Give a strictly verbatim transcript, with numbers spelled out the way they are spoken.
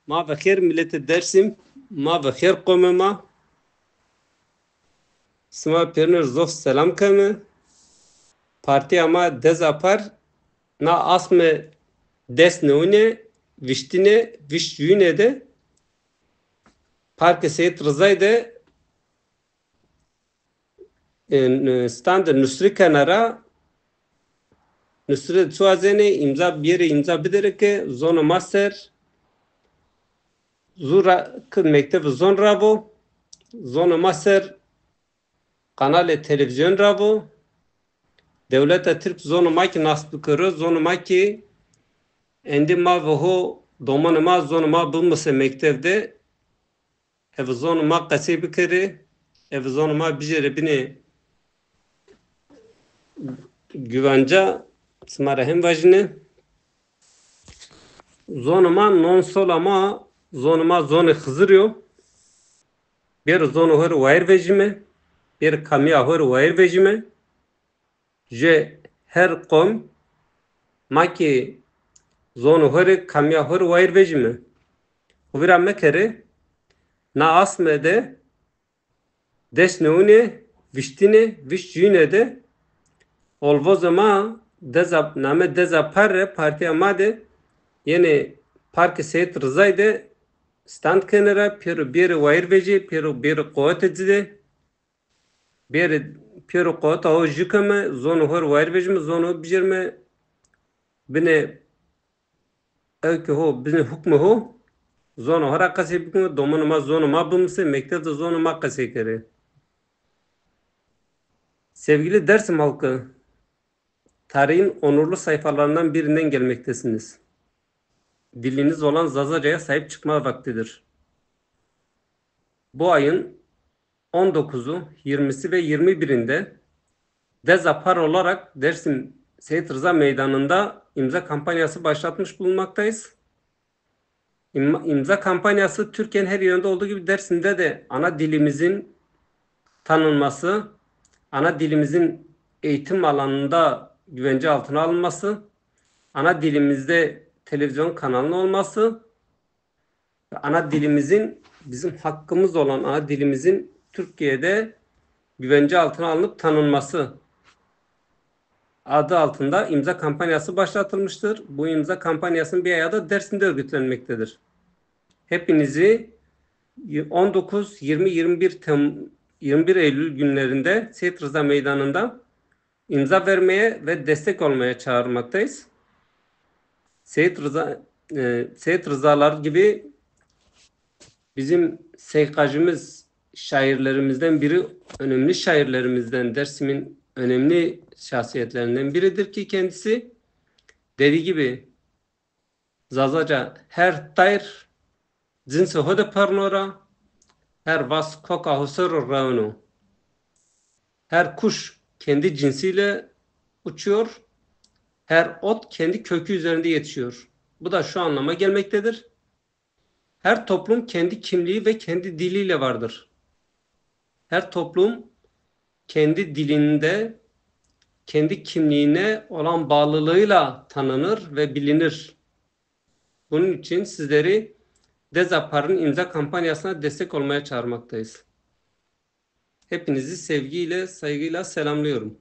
Ma ve xêr miletê Dersim, ma ve xêr qomê ma. Sima pêrine zof selam keme. Partîya ma Dezapar na asme des newine, viştine, vişt yuyine de Parkê Seyîd Rizay de e, standê Nusrî kena ra, Nusrî çi wazenê, îmza biyerê, îmza bidere ke zonê ma ser zu ra, ki mektebê zon ra vo, zonê ma ser kanalê televîzyon ra vo. Dewleta Tirk zonê ma kî nas bikero, zonê ma kî endî ma ve ho, domanê ma zonê ma bimise mekteb de. Eve zonê ma qesey bikerê, eve zonê ma bijêrê binê güvence, sima ra hem vajîne. Zonê ma non sola ma, zonê ma zonê Xizirî yo. Bêro zonê ho rê wayîr vejîme, bêro kamîya ho rê wayîr vejîme. Jê her qom ma kî zonê ho rê, kamîya ho rê wayîr vejîme. Xo vîra mekerê, na asme de des newine, viştine, vişt juyine de olvozê ma Deza, name Dezapar re partîya ma de yenê Parkê Seyîd Rizay de stand kenê ra, pêro bêrê wayîr vejê, pêro bêrê quwete ci de. Bêrê pêro quweta ho jû keme, zonê ho rê wayîr vejîme, zonê ho bijêrme binê ewkê ho, binê hukmê ho, zonê ho ra qesey bikime, domanê ma zonê ma bimise, mekteb de zonê ma qesey kerê. Sevgili Dersim halkı, tarihin onurlu sayfalarından birinden gelmektesiniz. Diliniz olan Zazaca'ya sahip çıkma vaktidir. Bu ayın on dokuzu, yirmisi ve yirmi birinde Dezapar olarak Dersim Seyit Rıza Meydanı'nda imza kampanyası başlatmış bulunmaktayız. İm-, imza kampanyası Türkiye'nin her yerinde olduğu gibi Dersim'de de ana dilimizin tanınması, ana dilimizin eğitim alanında güvence altına alınması, ana dilimizde televizyon kanalının olması, ve ana dilimizin, bizim hakkımız olan ana dilimizin Türkiye'de güvence altına alınıp tanınması adı altında imza kampanyası başlatılmıştır. Bu imza kampanyasının bir ayağı da Dersim'de örgütlenmektedir. Hepinizi on dokuz, yirmi, yirmi bir Tem-, yirmi bir Eylül günlerinde Seyit Rıza Meydanı'nda imza vermeye ve destek olmaya çağırmaktayız. Seyit Rıza, e, Seyit Rızalar gibi bizim seyqacımız, şairlerimizden biri, önemli şairlerimizden, Dersim'in önemli şahsiyetlerinden biridir ki kendisi. Dediği gibi, Zazaca her tayr cinsê ho de perno ra, her vas koka ho ser o rewno. Her kuş kendi cinsiyle uçuyor, her ot kendi kökü üzerinde yetişiyor. Bu da şu anlama gelmektedir. Her toplum kendi kimliği ve kendi diliyle vardır. Her toplum kendi dilinde, kendi kimliğine olan bağlılığıyla tanınır ve bilinir. Bunun için sizleri Dezapar'ın imza kampanyasına destek olmaya çağırmaktayız. Hepinizi sevgiyle, saygıyla selamlıyorum.